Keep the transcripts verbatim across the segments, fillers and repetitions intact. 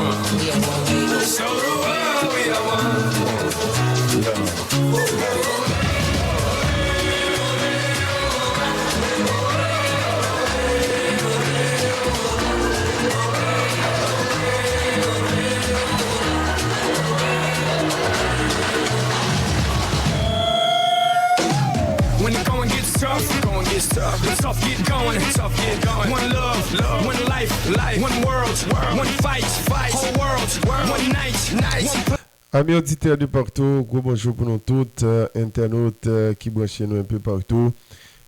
Show the world we are one. When the going gets tough, going gets tough. The tough get going, tough get going. One love, love. One life, life. One world, world. One fight, fight. Whole world, world. One night, night. One Ami oditè de partou, gwo bonjou pou nou tout, entènot ki branche nou enpe partou.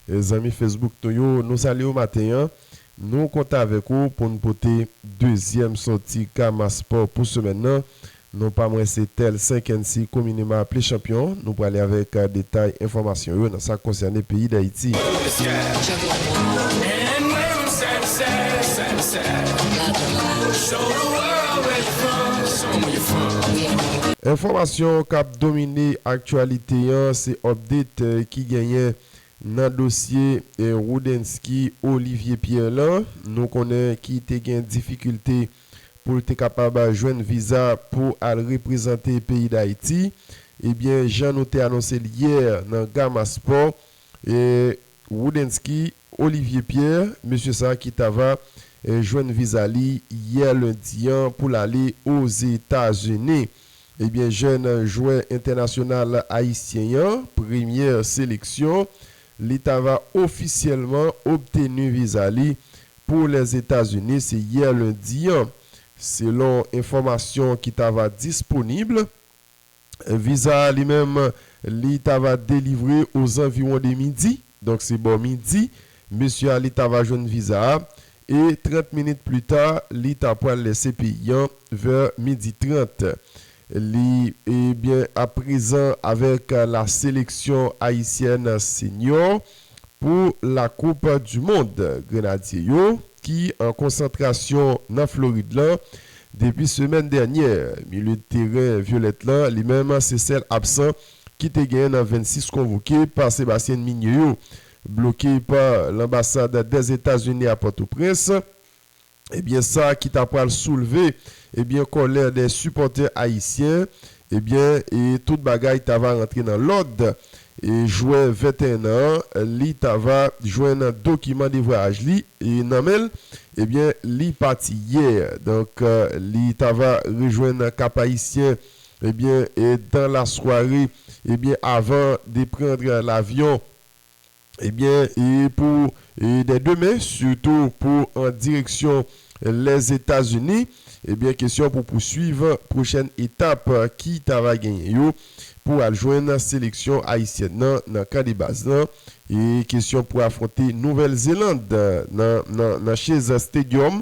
E zanmi Facebook nou yo, nou salye w maten an. Nou kontan avèk ou pou n pote dezyèm sòti Gama Sport pou semèn nan. Non pa mwen se Tel Senkensi, komineman aple Chanpyon. Nou prale avèk detay enfòmasyon yo nan sa k konsène peyi Dayiti. Enfòmasyon k ap domine aktyalite an se update ki genyen nan dosye Roudensky Olivier Pierre lan. Nou konnen ki te gen difikilte pou l te kapab jwenn viza pou al reprezante peyi Dayiti. Ebyen, jan nou te anonse l yè nan Gama Sport, e Roudensky Olivier Pierre, mesye sa ki ta va e jwenn viza li yè lendi an pou l ale Ozetazini. Ebyen, jèn jwè entènasyonal ayisyen an, premyè seleksyon, li ta va ofisyèlman obteni viza li pou Lèzetazini, se yè lendi an. Selon enfòmasyon ki ta va disponib, viza a li menm, li ta va delivre ozanviwon de midi. Donk, se bò midi, mesye a li ta va jwenn viza a. E trant minit pli ta, li ta pral lèse peyi an vè midi trant. Li, ebyen, aprezan avèk la seleksyon ayisyèn senior pou la Coupe du Monde. Grenadye yo, ki an konsantrasyon nan Florid lan depi semèn dènyè. Milye de teren vyolèt lan, li menm, se sèl absan ki te gen nan vennsis konvoke pa Sébastien Migne yo. Bloke pa lanbasad dèzetazini a Pòtoprens, ebyen, sa ki ta pral soulve, ebyen, kòlè dè sipòtè ayisyen, ebyen, e tout bagay ta va rantre nan lòd. E jwè venteyen an, li ta va jwenn dokiman de vwayaj li e nan men l, ebyen, li pati yè. Donk, e, li ta va rejwenn Kap Ayisyen, ebyen, e dan la sware, ebyen, avan de prann lavyon, ebyen, e pou, e dè demen, sitou pou an direksyon Lèzetazini, ebyen, kesyon pou pouswiv pwochèn etap ki ta va genyen yo pou al jwenn seleksyon ayisyèn nan, nan kan de baz lan, e kesyon pou afwonte Nouvèl Zeland nan, nan, nan Chase Stadium,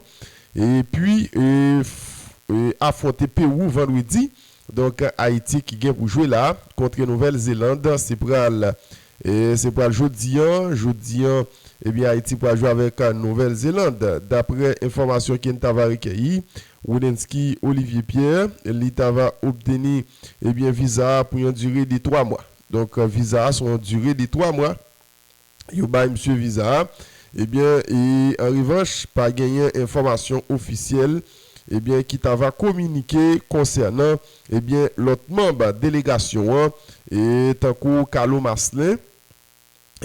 epi, e, f-, e, afwonte Pewou vandredi. Donk, Ayiti ki gen pou jwe la kont Nouvèl Zeland, se pral, e, se pral jodi an. Jodi an, ebyen, Ayiti pral jwe avèk Nouvèl Zeland. Daprè enfòmasyon ke n ta va rekèyi, Woodensky Olivier Pierre, li ta va obteni, ebyen, viza a pou yon dire de twa mwa. Donk, viza a se yon dire de twa mwa. Yo bay misye viza a. Ebyen, e, an revanch, pa genyen enfòmasyon ofisyèl, ebyen, ki ta va kominike konsènan, ebyen, lòt manm delegasyon an, e, tankou Carlo Marcelin.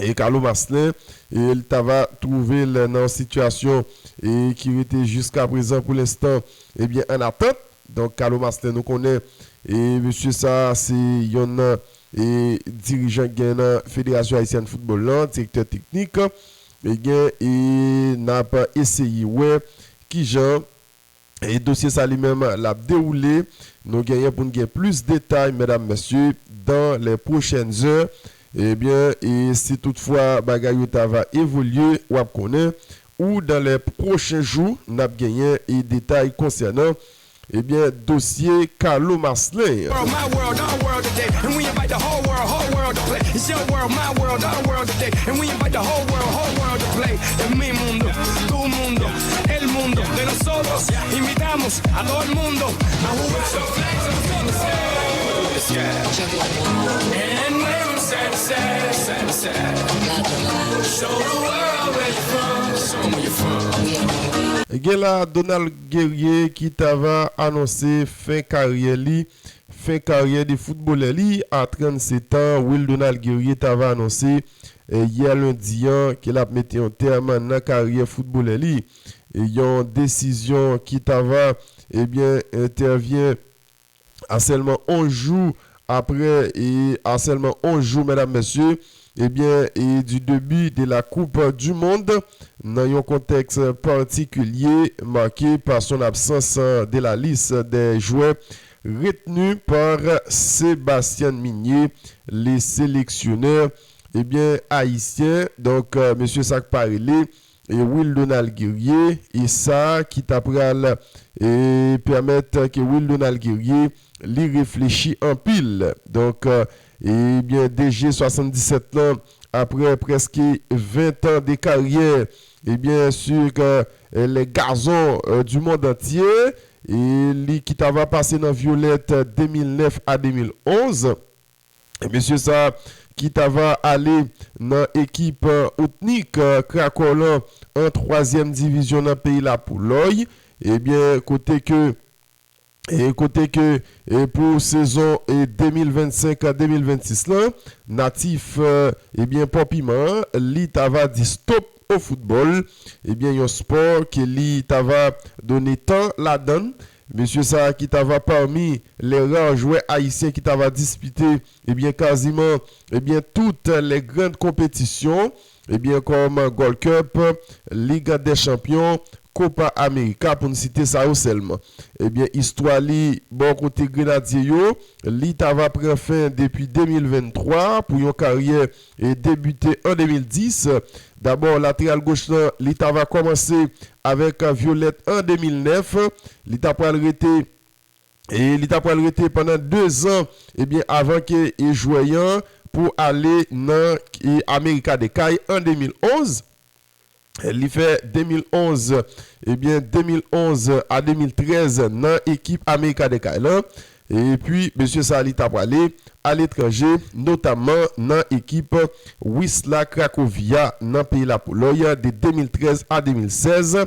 E Carlo Marcelin, e, li ta va twouve l nan yon sitiyasyon, e, ki rete jiska prezan pou lenstan, ebyen, an atant. Donk, Carlo Marcelin, nou konnen, e, mesye sa, se yonn nan, e, dirijan k gen nan Federasyon Ayisyèn Foutbòl lan, direktè teknik. E gen, e n ap eseye wè kijan, e, dosye sa li menm l ap dewoule. Nou genyen pou n gen plis detay, medam, mesye, dans les prochaines heures. Ebyen, e si toutfwa bagay yo ta va evolye, w ap konnen, ou dans les prochains jours, n ap genyen, e, detay konsènan, ebyen, dosye Carlo Marcelin. World, my world, our world today. And we invite the whole world, whole world to play. It's your world, my world, our world today. And we invite the whole world, whole world to play. Es mi mundo, tu mundo, el mundo de nosotros. Invitamos a todo el mundo a jugar. And wave 'em sad, sad, sad, sad. Show the world where you're from. Show 'em where you're from. Gen la Donald Guerrier ki ta va anonse fen karyè li, fen karyè de foutbolè li a trannsetan. Will Donald Guerrier ta va anonse, eh, yè lendi an ke l ap mete yon tèm nan karyè foutbolè li. E yon desizyon ki ta va, ebyen, entèvyen a sèlman onz jou apre, e a sèlman onz jou, medam, mesye, ebyen, e du début de la Coupe du Monde, nan yon kontèks patikilye make pa son absans de la liste des joueurs retenus par Sébastien Migné, le sélectionneur, ebyen, ayisyen. Donk, euh, mesye sa k pa rele e Will Donald Guerrier, e sa ki ta pral, e pèmèt ke Will Donald Guerrier li reflechi anpil. Donk, euh, ebyen, D G swasanndisèt lan, apre prèske ven tan de karyè, ebyen, sur, euh, les gazons, euh, du monde entier, e li ki ta va pase nan Violette de mil nèf a de mil onz. Mesye sa ki ta va ale nan ekip, euh, Otnik, euh, Krakow lan an twazyèm divizyon nan peyi Lapolòy. Ebyen, kote ke, e kote ke, e pou sezon, e de mil vennsenk a de mil vennsis lan, natif, euh, ebyen, Pòpiman an, li ta va di stop o foutbòl. Ebyen, yon spò ke li ta va done tan ladann. Mesye sa ki ta va pami les rares joueurs haïtiens ki ta va dispite, ebyen, kaziman, ebyen, toutes les grandes compétitions, ebyen, kòm Gold Cup, Ligue des Champions, Copa America, pou n site sa yo sèlman. Ebyen, istwa li bò kote Grenadye yo, li ta va pran fen depi de mil venntwa pou yon karyè, e, debite an de mil dis. Dabò, lateral goch lan, li ta va kòmanse avèk Violette an de mil nèf. Li ta pral rete, e li ta pral rete pandan de zan, ebyen, avan ke, e, jwè an pou ale nan, e, Amerika de Kay an de mil onz. Li fè de mil onz, ebyen, de mil onz a de mil trèz nan ekip Amerika de Kay lan. Epi, mesye sa, li ta prale aletranje, notamman nan ekip Wisla Krakovia nan peyi Lapolòy de de mil trèz a de mil sèz.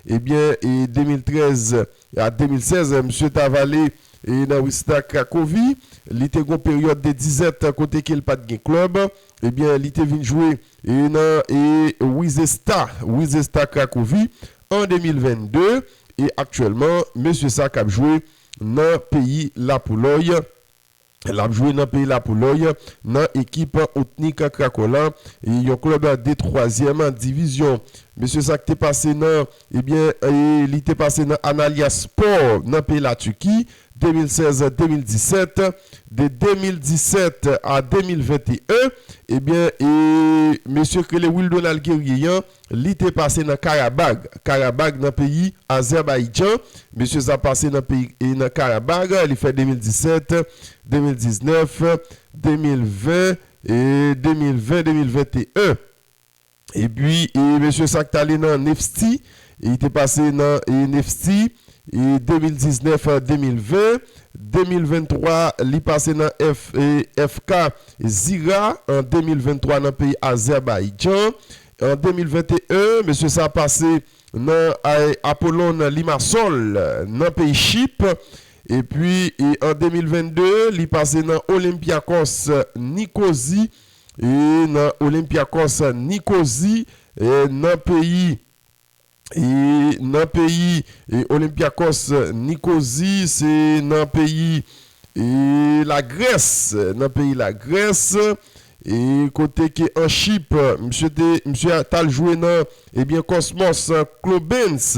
Ebyen, e de mil trèz a de mil sèz, misye ta vale, e nan Wisla Krakovi. Li te gon peryòd de dizèt kote ke l pa t gen klèb. Ebyen, li te vin jwe, e nan, e Wizesta, Wizesta Krakovi an de mil vennde. E aktyèlman, mesye sa k ap jwe nan peyi Lapolòy. L ap jwe nan peyi Lapolòy, nan ekip Otnik Krakow lan, e yon klèb de twazyèm divizyon. Mesye sa k te pase nan, ebyen, e li te pase nan Antalyaspor nan peyi Latiki, de mil sèz a de mil disèt, de de mil disèt a de mil venteyen, ebyen, e mesye k rele Wildonald Guerrier an, li te pase nan Karabag. Karabag nan peyi Azèbayjan. Mesye sa pase nan peyi, e nan Karabag, li fè de mil disèt, de mil diznèf, de mil ven, e de mil ven, de mil venteyen. Epi, e mesye sa k t ale nan Nefti, e li te pase nan, e Nefti, e de mil diznèf a de mil ven, de mil venntwa, li pase nan F, e F K Zira an de mil venntwa nan peyi Azèbayjan. An de mil venteyen, mesye sa pase nan, e, Apollon Limassol nan peyi Chip. Epi, e an de mil vennde, li pase nan Olympiakos Nikozi. E nan Olympiakos Nikozi, e nan peyi, e nan peyi, e Olympiakos Nikozi, se nan peyi, e Lagrès, nan peyi Lagrès. E kote ke an Chip, misye te, misye t al jwe nan, ebyen, Cosmos Klobens.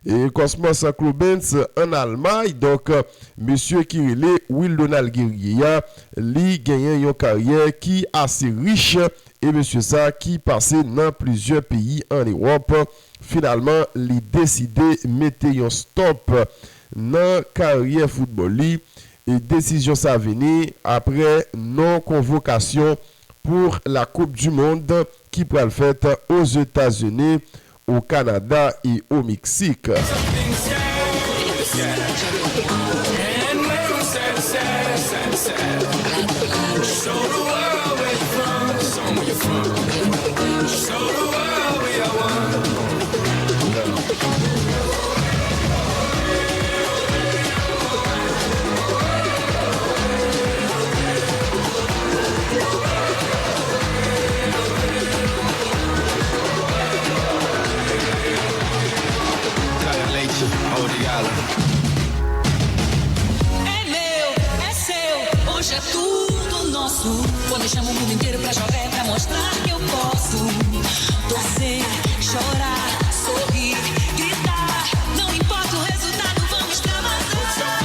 E Cosmos Klobens an Almay. Donk, mesye ki rele Wildonald Guerrier a, li genyen yon karyè ki ase rich. E mesye sa ki pase nan plizyè peyi an Ewòp, finalman, li deside mete yon stòp nan karyè foutbòl li. E desizyon sa vini apre non konvokasyon pour la Coupe du Monde ki pral fèt Ozetazini, o Kanada e o Meksik. É meu, é seu, hoje é tudo nosso. Vou deixar o mundo inteiro pra jogar, é pra mostrar que eu posso. Torcer, chorar, sorrir, gritar. Não importa o resultado, vamos extravasar.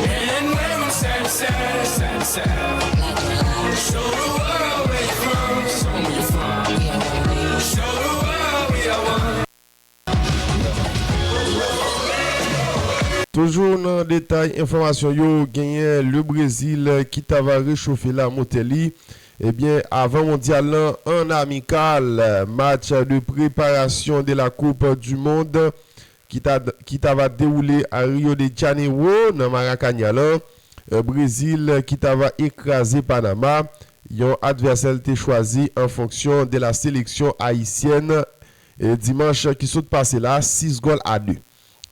And when I'm sad, sad, sad, sad, show the world where you're from. Show me you're from. Show the world we are one. Toujou nan detay enfòmasyon yo, genyen le Brezil ki ta va rechofe la motè li. Ebyen, avan mondyal lan, an amikal, match de préparation de la Coupe du Monde ki ta, ki ta va dewoule a Rio de Janeiro, nan Maracanã lan, eh, Brezil ki ta va ekraze Panama, yon advèsè l te chwazi an fonksyon de la sélection haïtienne, eh, dimanch ki sot pase la, sis gòl a de.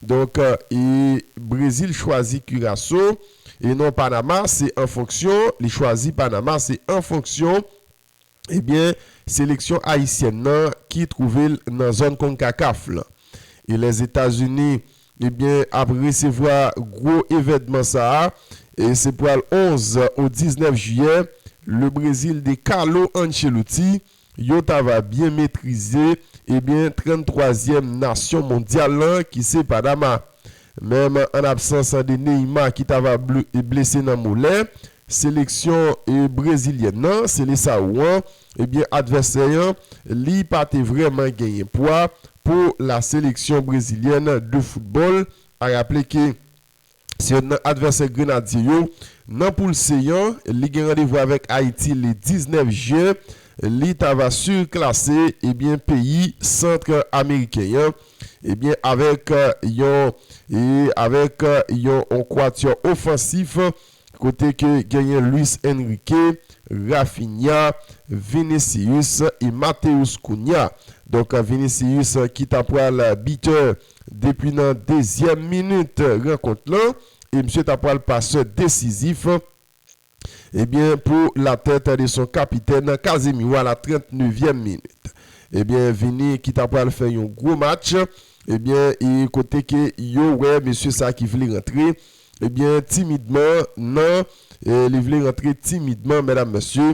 Donk, eh, e Brezil chwazi Curaçao, e non Panama, se an fonksyon, li chwazi Panama, se an fonksyon, ebyen, seleksyon ayisyèn nan ki twouve l nan zòn konkakaf lan. E Lèzetazini, ebyen, ap resevwa gwo evènman sa a, e se pral onz ou diznèf jiyè, le Brezil de Carlo Ancelotti, yo ta va byen metrize, ebyen, tranntwazyèm nasyon mondyal lan, ki se Panama. Menm an absans de Neymar ki ta va ble-, blese nan molè, seleksyon, e, brezilyèn nan, Seleção an, ebyen, advèsè an, li pa te vrèman genyen pwa pou la sélection brésilienne de football. A raple ke se youn nan advèsè Grenadye yo nan poul C an, li gen randevou avèk Ayiti le diznèf jen, li ta va siklase, ebyen, peyi sant ameriken an, ebyen, avèk, eh, yon, e avèk, eh, yon, yon kwatyò ofansif, kote ke genyen Luis Enrique, Raphinha, Vinicius e Matheus Cunha. Donk, Vinicius, eh, ki ta pral bitè depi nan dezyèm minit rankont lan, e misye ta pral pasè desizif, ebyen, pou la tête de son capitaine Casemiro à la trente-neuvième minute. Ebyen, Vini ki ta pral fè yon gwo match, ebyen, e kote ke yo wè mesye sa ki vle rantre, ebyen, timidman, nan, e, li vle rantre timidman, medam, mesye,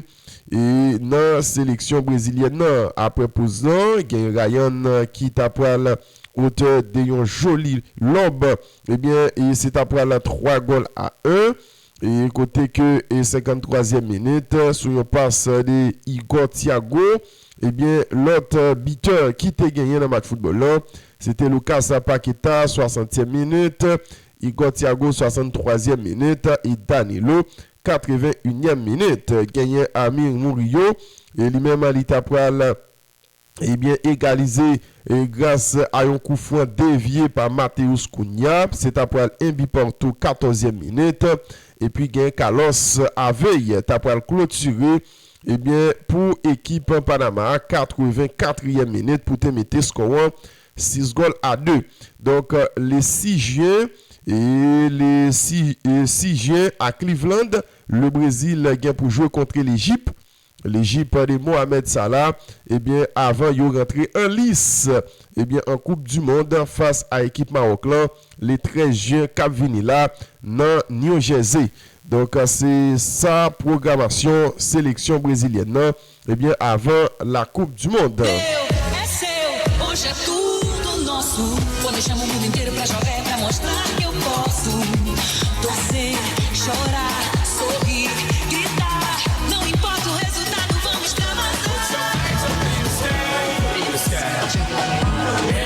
e nan seleksyon brezilyèn nan. Apre poz lan, gen Ryan, e, ki ta pral otè de yon joli lòb, ebyen, e se ta pral twa gòl a en, e kote ke, e senkanntwazyèm minit, sou yon pas de Igor Thiago, ebyen, lòt, e, bitè ki te genyen nan match foutbòl lan, se te Lucas Paqueta, swasantyèm minit, Igor Thiago, swasanntwazyèm minit, e Danilo, katrevennyèm minit. Genyen Amir Murillo, e li menm, li ta pral, ebyen, egalize, e gras a yon koufran devye pa Matheus Cunha, se ta pral un but partout, katòzyèm minit. Epi gen Carlos Avei, ta pral klotire, ebyen, pou ekip Panama a, katrevenkatriyèm minit, pou te mete skò an sis gòl a de. Donk, le sis jen, e le sis, e sis jen a Cleveland, le Brezil gen pou jwe kont Lejip. Lejip de Mohamed Salah, ebyen, avan yo rantre an lis, ebyen, an Koup di Mond fas a ekip Mawòk lan, le trèz jen k ap vini la, nan New Jersey. Donk, se sa pwogramasyon seleksyon brezilyèn nan, ebyen, avan la Coupe du Monde. Meu, é seu, hoje é tudo nosso. Vou deixar o mundo inteiro pra jogar, é pra mostrar que eu posso. Torcer, chorar, sorrir, gritar. Não importa o resultado, vamos extravasar.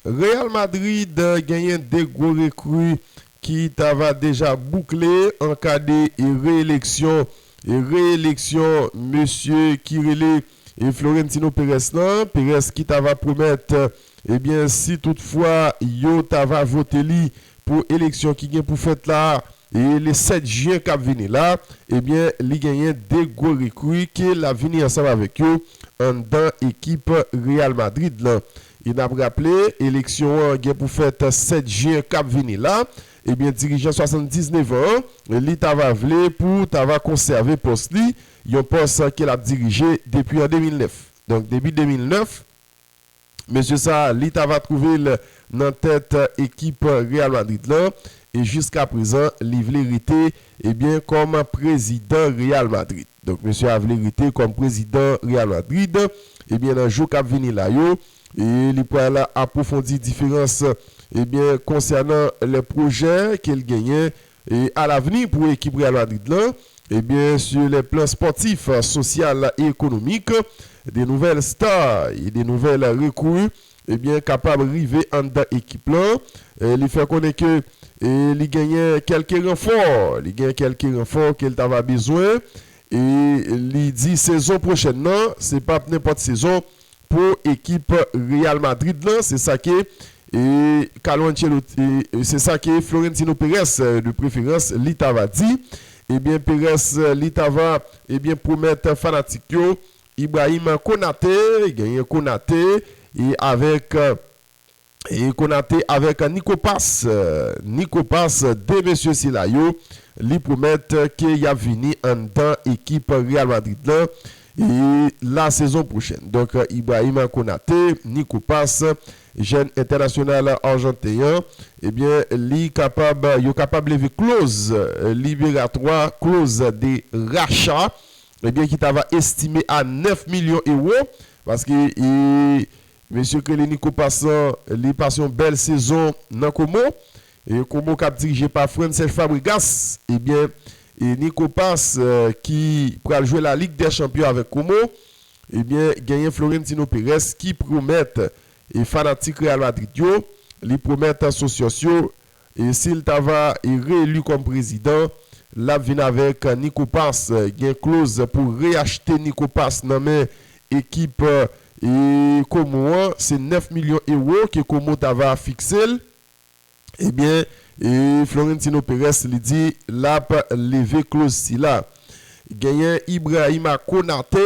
Real Madrid, euh, genyen de gwo rekri ki ta va deja boukle an ka de, e, reeleksyon, e, reeleksyon mesye ki rele, e, Florentino Perez lan. Perez ki ta va pwomèt, ebyen, si toutfwa yo ta va vote li pou eleksyon ki gen pou fèt la, e, le sèt jen k ap vini la, ebyen, li genyen de gwo rekri ke l ap vini ansanm avèk yo anndan ekip Real Madrid lan. E n ap raple, eleksyon an gen pou fèt sèt jen k ap vini la. Ebyen, dirijan swasanndiznèf an an, li ta va vle pou ta va konsève pòs li, yon pòs ke l ap dirije depi an de mil nèf. Donk, depi de mil nèf, mesye sa a, li ta va twouve l nan tèt ekip Real Madrid lan, e jiska prezan, li vle rete, ebyen, kòm prezidan Real Madrid. Donk, mesye a vle rete kòm prezidan Real Madrid, ebyen, nan jou k ap vini la yo, e li pral apwofondi diferans, ebyen, konsènan lè pwojè ke l genyen, e alavni pou ekip Real Madrid lan, ebyen, sur les plans sportifs, sosyal e ekonomik, de nouvelles stars et de nouvelles recrues, ebyen, kapab rive anndan ekip lan. E li fè konnen ke, e li genyen kèlke ranfò, li genyen kèlke ranfò ke l ta va bezwen. E li di sezon pwochèn nan, se p ap nenpòt sezon pou ekip Real Madrid lan, se sa ke, e, Carlo Ancelotti, e, se sa ke Florentino Perez, e, de preferans, li ta va di. Ebyen, Perez, e, li ta va, ebyen, pwomèt fanatik yo, Ibrahim Konate, genyen Konate, e avèk, e, Konate avèk Nico Paz. Nico Paz, de mesye sila yo, li pwomèt ke y ap vini anndan ekip Real Madrid lan, e la sezon pwochèn. Donk, Ibrahim Konate, Nico Paz, jèn entènasyonal ajanten an, ebyen, li kapab, yo kapab leve kloz liberatwa, kloz de racha, ebyen, ki ta va estime a nèf milyon ewo, paske, e, mesye k rele Nico Paz lan, li pase yon bèl sezon nan Komo. E Komo k ap dirije pa Francesc Fabregas, ebyen, e Nico Paz, e, ki pral jwe la Ligue des Champions avèk Komo, ebyen, genyen Florentino Perez ki pwomèt, e fanatik Real Madrid yo, li pwomèt sosyos yo, e si l ta va, e reeli kòm prezidan, l ap vin avèk Nico Paz, e, gen kloz pou reyachte Nico Paz nan men ekip, e Komo an, se nèf milyon ewo ke Komo ta va fikse l. Ebyen, e Florentino Perez, li di l ap leve kloz sila. Genyen Ibrahima Konate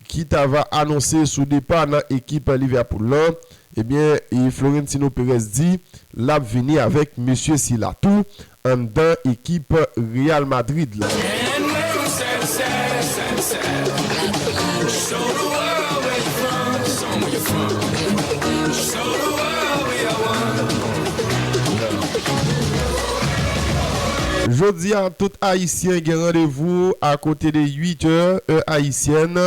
ki ta va anonse sou depa nan ekip Liverpool lan. Ebyen, e Florentino Perez di l ap vini avèk mesye sila tou anndan ekip Real Madrid lan. Jodi a, tout Ayisyen gen randevou a kote de uit è, è ayisyèn,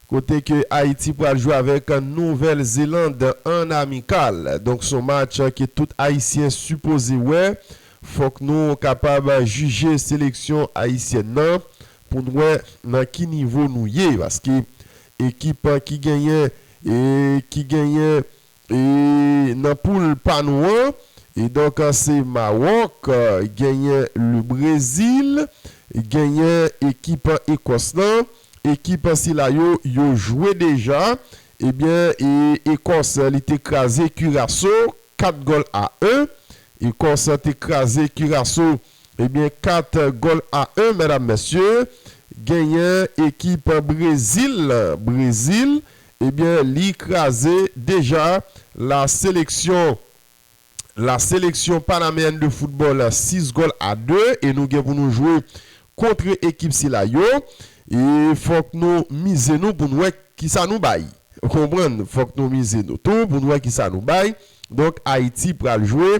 kote ke Ayiti pral jwe avèk Nouvèl Zeland an amikal. Donk, se yon match ke tout Ayisyen sipoze wè. Fòk nou kapab jije seleksyon ayisyèn nan pou n wè nan ki nivo nou ye. Paske ekip ki genyen, e ki genyen e nan poul pa nou an. E donk, se Mawòk, genyen le Brezil, genyen ekip Ekòs lan. Ekip sila yo, yo jwe deja. Ebyen, e Ekòs, li te kraze Kiraso kat gòl a en. Ekòs te kraze Kiraso, ebyen, kat gòl a en, medam, mesye. Genyen ekip Brezil, Brezil, ebyen, li kraze deja la seleksyon, la sélection panaméenne de football, sis gòl a de, e nou gen pou nou jwe kont ekip sila yo. E fòk nou mize nou pou n wè kisa nou bay. Ou konprann? Fòk nou mize nou tou pou n wè kisa nou bay. Donk, Ayiti pral jwe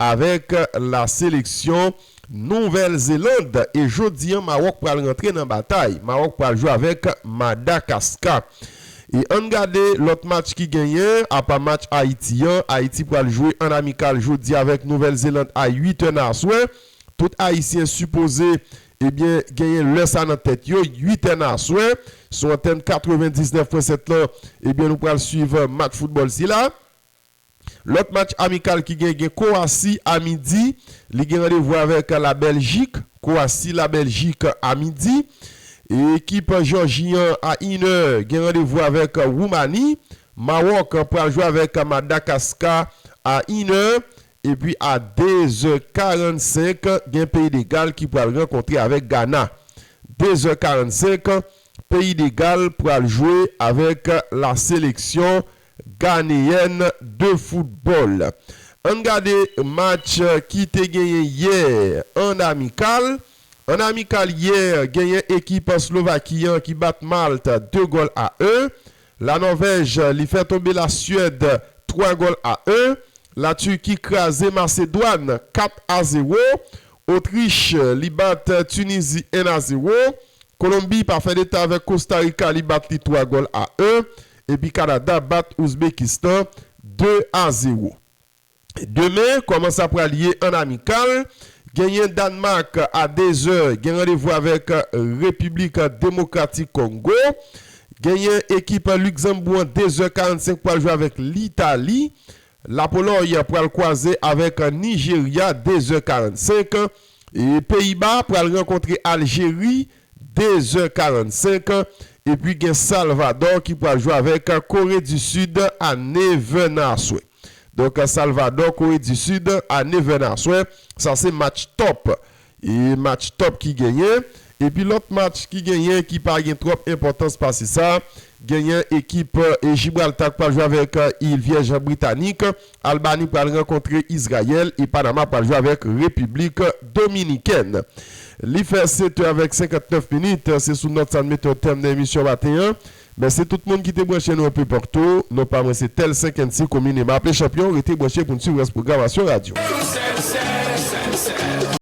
avèk la sélection Nouvèl Zeland. E jodi a, Mawòk pral rantre nan batay. Mawòk pral jwe avèk Madakaska. E ann gade lòt match ki genyen, apa match Ayiti an. Ayiti pral jwe an amikal jodi avèk Nouvèl Zeland a uit è nan aswè. Tout Ayisyen sipoze, ebyen, genyen lè sa nan tèt yo, uit è nan aswè. Sou antèn katrevendiznèf pwen sèt lan, ebyen, nou pral swiv match foutbòl sila. Lòt match amikal ki gen, gen Kowasi a midi, li gen randevou avèk la Bèljik, Kowasi, la Bèljik a midi. E ekip Jòji an a inè gen randevou avèk Woumani. Mawòk pral jwe avèk Madakaska a inè. Epi a dezè karannsenk, gen Peyi de Gal ki pral rankontre avèk Gana. Dezè karannsenk, Peyi de Gal pral jwe avèk la seleksyon ganeyèn de foutbòl. Ann gade match ki te genyen yè an amikal. An amikal yè, genyen ekip Slovaki an ki bat Malt de gòl a en. La Nòvèj, li fè tonbe la Syèd twa gòl a en. La Tiki kraze Masedwàn kat a zewo. Otrich, li bat Tinizi en a zewo. Kolonbi pa fè deta avèk Kosta Rika, li bat li twa gòl a en. Epi Kanada bat Ouzbekistan de a zewo. Demen, kòman sa pral ye an amikal? Genyen Dànmak a de zè, gen randevou avèk Repiblik Demokratik Kongo. Genyen ekip Ligzanbou an de zè karannsenk pral jwe avèk Litali. Lapolòy pral kwaze avèk Nijerya de zè karannsenk. E Peyiba pral rankontre Aljeri de zè karannsenk. Epi gen Salvadò ki pral jwe avèk Kore di Sid a nèf è nan aswè. Donk, Salvadò, Kore di Sid a nèf è nan aswè. Sa se match top. E match top ki genyen. Epi lòt match ki genyen ki pa gen twòp enpòtans pase sa, genyen ekip e Jibralta k pral jwe avèk Il Vyèj Britanik. Albani pral rankontre Izrayèl e Panama pral jwe avèk Repiblik Dominikèn. Li fè sèt è avèk senkantnèf minit. Se sou nòt sa n mete yon tèm nan emisyon maten an. Mèsi tout moun ki te branche nou anpe patou. Non pa mwen se Tel Senkensi, komin Ema Aple Chanpyon. Rete branche pou n swiv rès pwogramasyon radyo.